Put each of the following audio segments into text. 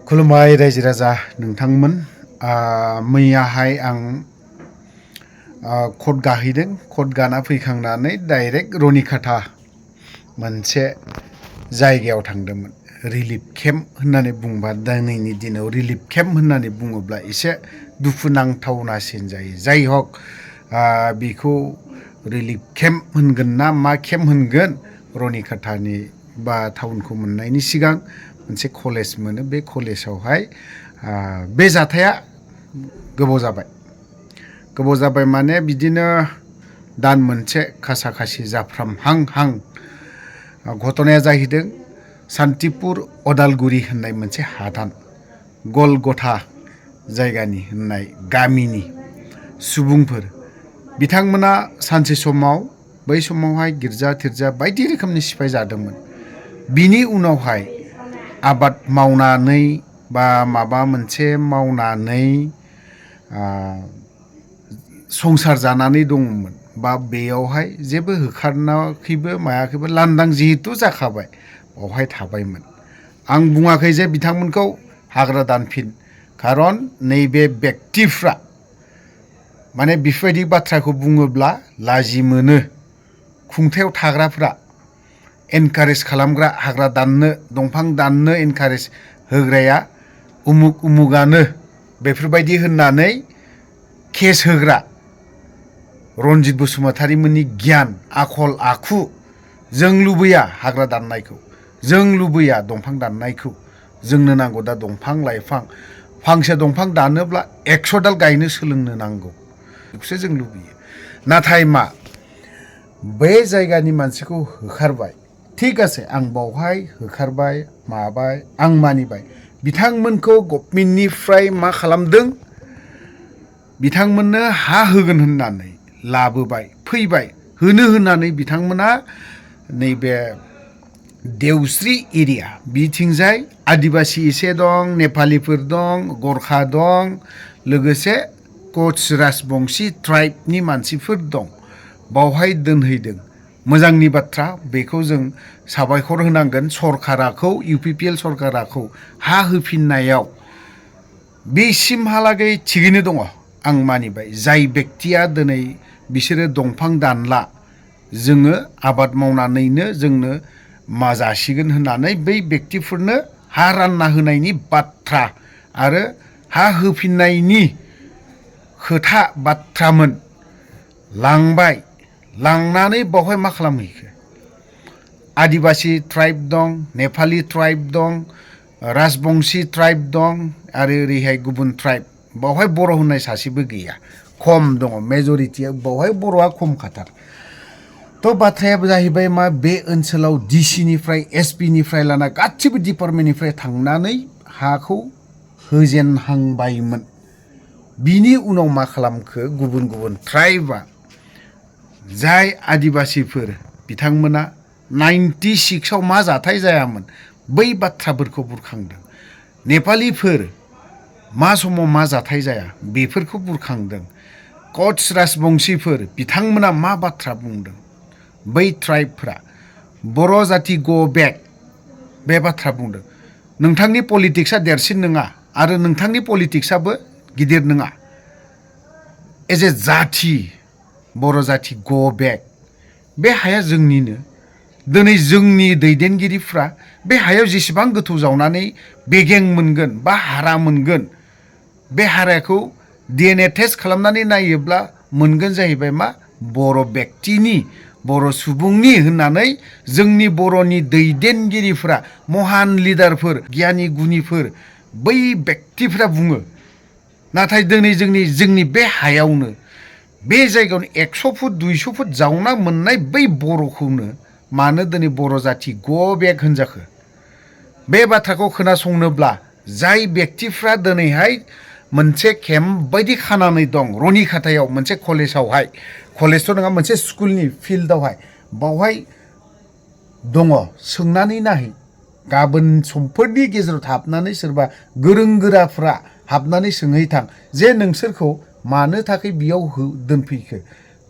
खुलुमबाय रायजो राजा नोंथांमोन मैयाहाय आं कट गाहैदों कट गाना फैखांनानै डाइरेक्ट रनिखाथा मोनसे जायगायाव थांदोंमोन रिलिफ केम्प होननानै बुंबा दिनैनि दिनाव रिलिफ केम्प होननानै बुङोब्ला एसे दुखुनांथावनासिन जायो जाय हक बेखौ रिलिफ केम्प होनगोन ना मा केम्प होनगोन रनिखाथानि बा टाउनखौ मोननायनि सिगां मोनसे कलेज मोनो बे कलेजावहाय बे जाथाया गोबाव जाबाय माने बिदिनो दान मोनसे खासा खासि जाफ्रामहां घटनाया जाहैदों सान्तिपुर अदालगुरि होननाय मोनसे हादान गलगथा जायगानि होननाय गामिनि सुबुंफोर बिथांमोना सानसे समाव बै समावहाय गिर्जा थिर्जा बायदि रोखोमनि सिफाय जादोंमोन बिनि उनावहाय आबाद मावनानै बा माबा मोनसे मावनानै संसार जानानै दंमोन बा बेयावहाय जेबो होखारनाखैबो मायाखैबो लांदां जिहेतु जाखाबाय बावहाय थाबायमोन आं बुङाखै जे बिथांमोनखौ हाग्रा दानफिन खारन नैबे व्यक्तिफ्रा माने बेफोरबायदि बाथ्राखौ बुङोब्ला लाजि मोनो खुंथायाव थाग्राफ्रा एनकारेज खालामग्रा हाग्रा दाननो दंफां दाननो एनकारेज होग्राया उमुगानो बेफोरबायदि होननानै केस होग्रा रनजित बसुमतारी मोननि गियान आखल आखु जों लुबैया हाग्रा दाननायखौ जों लुबैया दंफां दाननायखौ जोंनो नांगौ दा दंफां लाइफां फांसे दंफां दानोब्ला 100 दाल गायनो सोलोंनो नांगौ बेखौसो जों लुबैयो नाथाय मा बे जायगानि मानसिखौ होखारबाय ठीक आसे आं बावहाय होखारबाय माबाय आं मानिबाय बिथांमोनखौ गभर्नमेन्टनिफ्राय मा खालामदों बिथांमोननो हा होगोन होननानै लाबोबाय फैबाय होननानै बिथांमोना नैबे देवस्रि एरिया बिथिंजाय आदिबासि एसे दं नेपालिफोर दं गरखा दं लोगोसे कच राजबंशी ट्राइबनि मानसिफोर दं बावहाय दोनहैदों मोजांनि बाथ्रा बेखौ जों साबायखर होनांगोन सरकाराखौ UPPL सरकाराखौ हा होफिननायाव बेसिमहालागै थिगैनो दङ आं मानिबाय जाय व्यक्तिया दिनै बिसोरो दंफां दानला जोङो आबाद मावनानैनो जोंनो मा जासिगोन होननानै बै व्यक्तिफोरनो हा रानना होनायनि बाथ्रा आरो हा होफिननायनि खोथा बाथ्रामोन लांबाय लांनानै बावहाय मा खालामहैखो आदिबासि ट्राइब दं नेपालि ट्राइब दं राजबंशी ट्राइब दं आरो ओरैहाय गुबुन ट्राइब बावहाय बर' होननाय सासेबो गैया खम दङ मेजरिटिया बावहाय बर'आ खम खाथार थ' बाथ्राया जाहैबाय मा बे ओनसोलाव DCनिफ्राय SPनिफ्राय लाना गासिबो डिपार्टमेन्टनिफ्राय थांनानै हाखौ होजेनहांबायमोन बिनि उनाव मा खालामखो गुबुन ट्राइबा जाय आदिबासिफोर बिथांमोना 96आव मा जाथाय जायामोन बै बाथ्राफोरखौ बुरखांदों नेपालिफोर मा समाव मा जाथाय जाया बेफोरखौ बुरखांदों कच राजबंशीफोर बिथांमोना मा बाथ्रा बुंदों बै ट्राइबफ्रा बर' जाति गो बेक बे बाथ्रा बुंदों नोंथांनि पलिटिक्सआ देरसिन नङा आरो नोंथांनि पलिटिक्सआबो गिदिर नङा एज ए जाति बर' जाति गो बेक बे हाया जोंनिनो दिनै जोंनि दैदेनगिरिफ्रा बे हायाव जेसेबां गोथौ जावनानै बेगें मोनगोन बा हारा मोनगोन बे हाराखौ DNA टेस्ट खालामनानै नायोब्ला मोनगोन जाहैबाय मा बर' व्यक्तिनि बर' सुबुंनि होननानै जोंनि बर'नि दैदेनगिरिफ्रा महान लिडारफोर गियानि गुनिफोर बै व्यक्तिफ्रा बुङो नाथाय दिनै जोंनि बे हायावनो बे जायगायावनो 100 फुट 200 फुट जावना मोननाय बै बर'खौनो मानो दिनै बर' जाति गो बेक होनजाखो बे बाथ्राखौ खोनासंनोब्ला जाय व्यक्तिफ्रा दिनैहाय मोनसे केम्प बायदि खानानै दं रनिखाथायाव मोनसे कलेजावहाय कलेजथ' नङा मोनसे स्कुलनि फिल्डआवहाय बावहाय दङ सोंनानै नाहै गाबोन समफोरनि गेजेराव हाबनानै सोरबा गोरों गोराफ्रा हाबनानै सोंहैथां जे नोंसोरखौ मानो थाखाय बेयाव दोनफैखो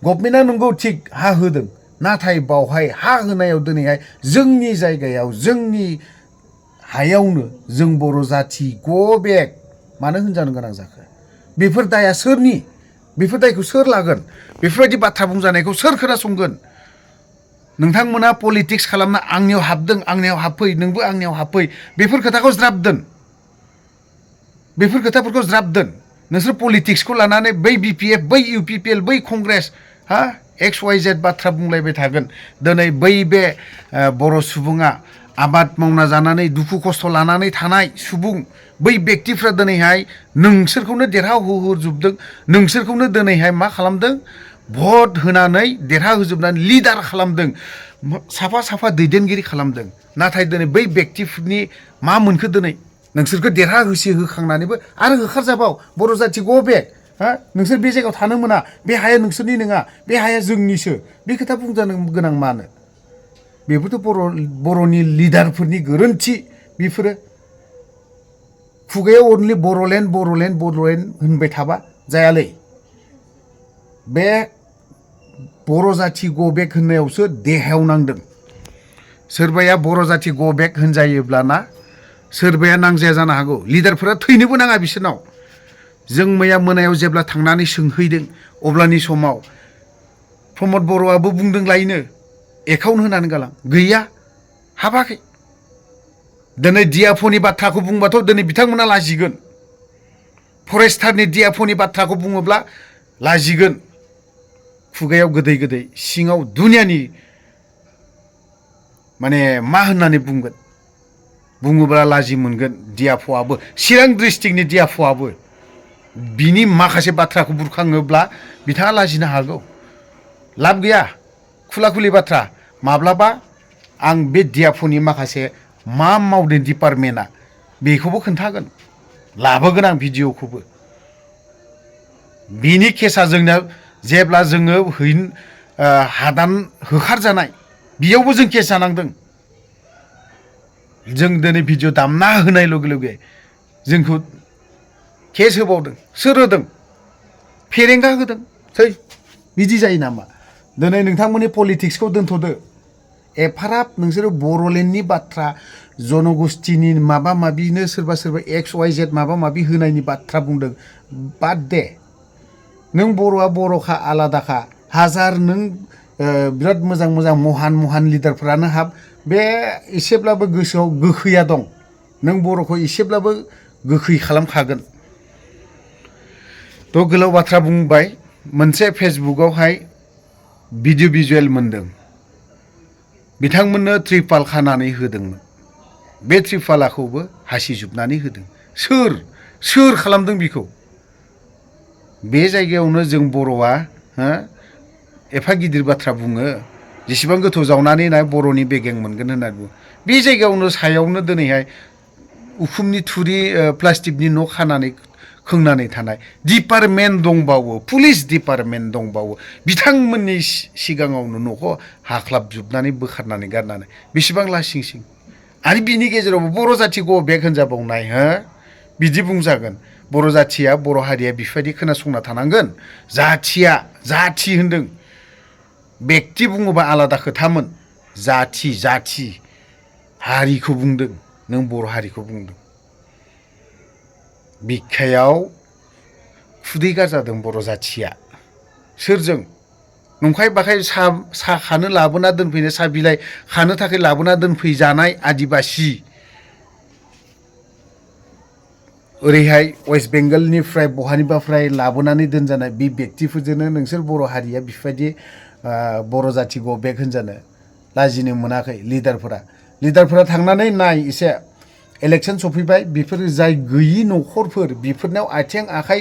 गभर्नमेन्टआ नंगौ थिग हा होदों नाथाय बावहाय हा होनायाव दिनैहाय जोंनि जायगायाव जोंनि हायावनो जों बर' जाथि गो बेक मानो होनजानो गोनां जाखो बेफोर दाया सोरनि बेफोर दायखौ सोर लागोन बेफोरबायदि बाथ्रा बुंजानायखौ सोर खोनासंगोन नोंथांमोना पलिटिक्स खालामना आंनियाव हाबदों आंनियाव हाबफै नोंबो आंनियाव हाबफै बेफोर खोथाखौ ज्राब दोन बेफोर खोथाफोरखौ ज्राब दोन नोंसोर पलिटिक्सखौ लानानै बै बिपिएफ बै इउपिपिएल बै कंग्रेस हा एक्स वाइ जेड बाथ्रा बुंलायबाय थागोन दिनै बै बे बर' सुबुङा आबाद मावना जानानै दुखु खस्थ' लानानै थानाय सुबुं बै बेक्तिफ्रा दिनैहाय नोंसोरखौनो देरहाहोजोबदों नोंसोरखौनो दिनैहाय मा खालामदों भट होनानै देरहाहोजोबनानै लिडार खालामदों साफा साफा दैदेनगिरि खालामदों नाथाय दिनै बै बेक्तिफोरनि मा मोनखो दिनै नोंसोरखौ देरहाहोसि होखांनानैबो आरो होखारजाबाव बर' जाथि गो बेक हा नोंसोर बे जायगायाव थानो मोना बे हाया नोंसोरनि नङा बे हाया जोंनिसो बे खोथा बुंजानो गोनां मानो बेफोरथ' बर'नि लिडारफोरनि गोरोन्थि बेफोरो खुगायाव अनलि बर'लेण्ड बर'लेण्ड बर'लेण्ड होनबाय थाबा जायालै बे बर' जाथि गो बेक होननायावसो देहायाव नांदों सोरबाया बर' जाथि गो बेक होनजायोब्लाना सोरबाया नांजाया जानो हागौ लिडारफोरा थैनोबो नाङा बिसोरनाव जों मैया मोनायाव जेब्ला थांनानै सोंहैदों अब्लानि समाव प्रमद बर'आबो बुंदों लायनो एकाउन्ट होनानै गालां गैया हाबाखै दिनै डिएफअनि बाथ्राखौ बुंबाथ' दिनै बिथांमोना लाजिगोन फरेस्टारनि डिएफअनि बाथ्राखौ बुङोब्ला लाजिगोन खुगायाव गोदै गोदै सिङाव दुनियानि माने मा होननानै बुंगोन बुङोब्ला लाजि मोनगोन डिएफअआबो चिरां डिस्ट्रिक्टनि डिएफअआबो बिनि माखासे बाथ्राखौ बुरखाङोब्ला बिथाङा लाजिनो हागौ लाब गैया खुला खुलि बाथ्रा माब्लाबा आं बे डिएफअनि माखासे मा मावदों डिपार्टमेन्टआ बेखौबो खोन्थागोन लाबोगोन आं भिडिअखौबो बिनि केसा जोंना जेब्ला जोङो हादान होखारजानाय बेयावबो जों केस जानांदों जों दिनै भिडिअ दामना होनाय लगे लगे जोंखौ केस होबावदों सोर होदों फेरेंगा होदों थै बिदि जायो नामा दिनै नोंथांमोननि पलिटिक्सखौ दोनथ'दो एफाराब नोंसोरो बर'लेण्डनि बाथ्रा जनगोष्ठीनि माबा माबिनो सोरबा सोरबा एक्स वाइ जेड माबा माबि होनायनि बाथ्रा बुंदों बाद दे नों बर'आ बर'खा आलादाखा हाजार नों बिराद मोजां मोजां महान लिडारफ्रानो हाब बे एसेब्लाबो गोसोआव गोखैया दं नों बर'खौ एसेब्लाबो गोखै खालामखागोन थ' गोलाव बाथ्रा बुंबाय मोनसे फेसबुकआवहाय भिडिअ भिजुवेल मोनदों बिथांमोननो त्रिपाल खानानै होदोंमोन बे त्रिपालाखौबो हासिजोबनानै होदों सोर खालामदों बेखौ बे जायगायावनो जों बर'आ एफा गिदिर बाथ्रा बुङो जेसेबां गोथौ जावनानै नाय बर'नि बेगें मोनगोन होननानै बुङो बे जायगायावनो सायावनो दिनैहाय उखुमनि थुरि प्लास्टिकनि न' खानानै खोंनानै थानाय डिपार्टमेन्ट दंबावो पुलिस डिपार्टमेन्ट दंबावो बिथांमोननि सिगाङावनो न'खौ हाख्लाबजोबनानै बोखारनानै गारनानै बेसेबां लासिं सिं आरो बिनि गेजेरावबो बर' जाथि गो बेक होनजाबावनाय बिदि बुंजागोन बर' जाथिया बर' हारिया बेफोरबायदि खोनासंना थानांगोन जाथि होनदों बेक्ति बुङोबा आलादा खोथामोन जाथि हारिखौ बुंदों नों बर' हारिखौ बुंदों बिखायाव खुदै गारजादों बर' जाथिया सोरजों नंखाय बाखाय सा खानो लाबोना दोनफैनाय सा बिलाइ खानो थाखाय लाबोना दोनफैजानाय आदिबासि ओरैहाय वेस्ट बेंगलनिफ्राय बहानिबाफ्राय लाबोनानै दोनजानाय बे बेक्तिफोरजोंनो नोंसोर बर' हारिया बेफोरबायदि बर' जाथि गो बेक होनजानो लाजिनो मोनाखै लिडारफोरा थांनानै नाय एसे इलेक्सन सफैबाय बेफोर जाय गैयि न'खरफोर बेफोरनाव आथिं आखाइ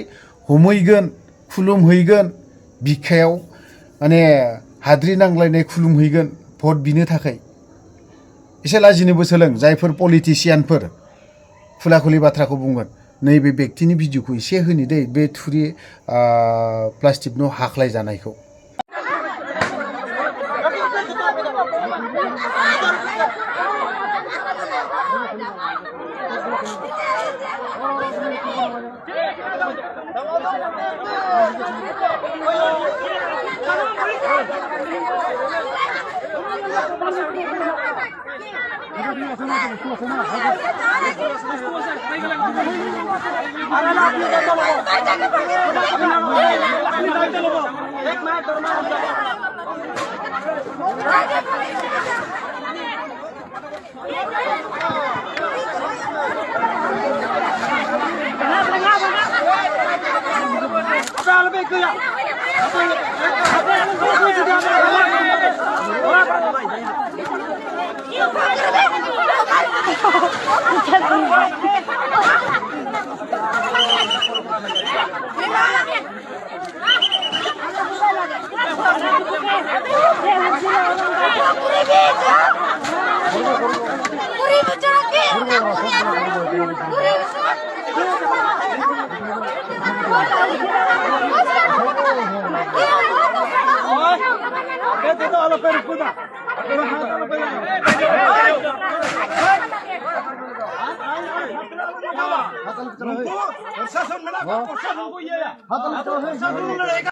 हमहैगोन खुलुमहैगोन बिखायाव माने हाद्रि नांलायनाय खुलुमहैगोन भट बिनो थाखाय एसे लाजिनोबो सोलों जायफोर पलिटिसियानफोर खुला खुलि बाथ्राखौ बुंगोन नैबे बेक्तिनि भिडिअखौ एसे होनि दे बे थुरि प्लास्टिक न' हाख्लाय जानायखौ प्रशासन